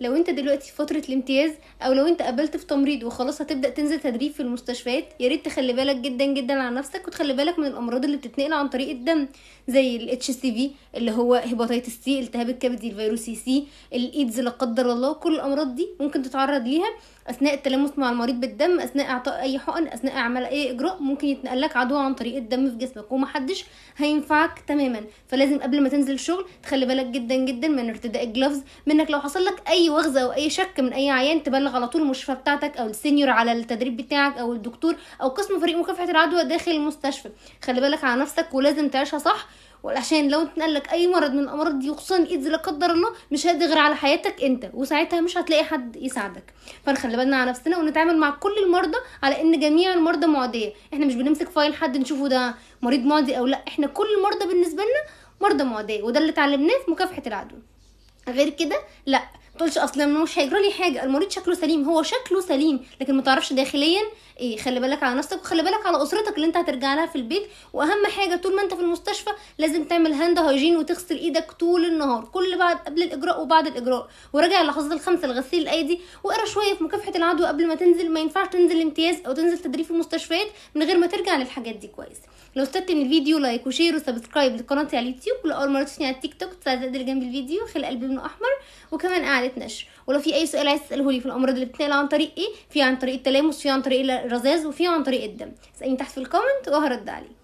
لو انت دلوقتي في فترة الامتياز او لو انت قابلت في تمريض وخلاص هتبدا تنزل تدريب في المستشفيات، يا ريت تخلي بالك جدا جدا على نفسك، وتخلي بالك من الامراض اللي بتتنقل عن طريق الدم زي ال HCV اللي هو hepatitis C، التهاب الكبدي الفيروسي C، الايدز لا قدر الله. كل الامراض دي ممكن تتعرض ليها اثناء التلامس مع المريض بالدم، اثناء اعطاء اي حقن، اثناء عمل اي اجراء، ممكن يتنقل لك عدوى عن طريق الدم في جسمك ومحدش هينفعك تماما. فلازم قبل ما تنزل شغل تخلي بالك جدا جدا من ارتداء ال gloves، منك لو حصل لك اي وخزه او اي شك من اي عيان تبلغ على طول المشرفة بتاعتك او ال senior على التدريب بتاعك او الدكتور او قسم فريق مكافحة العدوى داخل المستشفى. خلي بالك على نفسك ولازم تعيشها صح، وعشان لو اتنقل لك اي مرض من الامراض دي وخصوصا الايدز لا قدر الله مش هيقدر غير على حياتك انت، وساعتها مش هتلاقي حد يساعدك. فنخلي بالنا على نفسنا ونتعامل مع كل المرضى على ان جميع المرضى معدية، احنا مش بنمسك file حد نشوفه ده مريض معدي او لا، احنا كل المرضى بالنسبة لنا مرضى معدية، وده اللي اتعلمناه في مكافحة العدوى. غير كده لا تقولش اصلا مش هيجرى لي حاجة، المريض شكله سليم، هو شكله سليم لكن ما تعرفش داخليا ايه. خلي بالك على نفسك وخلي بالك على اسرتك اللي انت هترجع لها في البيت. واهم حاجة طول ما انت في المستشفى لازم تعمل hand hygiene وتغسل ايدك طول النهار، كل بعد قبل الاجراء وبعد الاجراء، وراجع اللحظات الخمسة لغسيل الايدي، واقرا شوية في مكافحة العدوى قبل ما تنزل. ما ينفعش تنزل امتياز او تنزل تدريب في المستشفيات من غير ما ترجع للحاجات دي كويس. لو استفدت من الفيديو like و share و subscribe لقناتي على اليوتيوب، ولو اول مرة تشوفني على التيك توك تساعد جنب الفيديو خلي قلبي لونه احمر، وكمان قاعدة نشر. ولو في اي سؤال عايز تساله لي في الامراض اللي بتتنقل عن طريق ايه، في عن طريق التلامس، في عن طريق الرذاذ، وفي عن طريق الدم، اسالني تحت في ال comment وهرد عليك.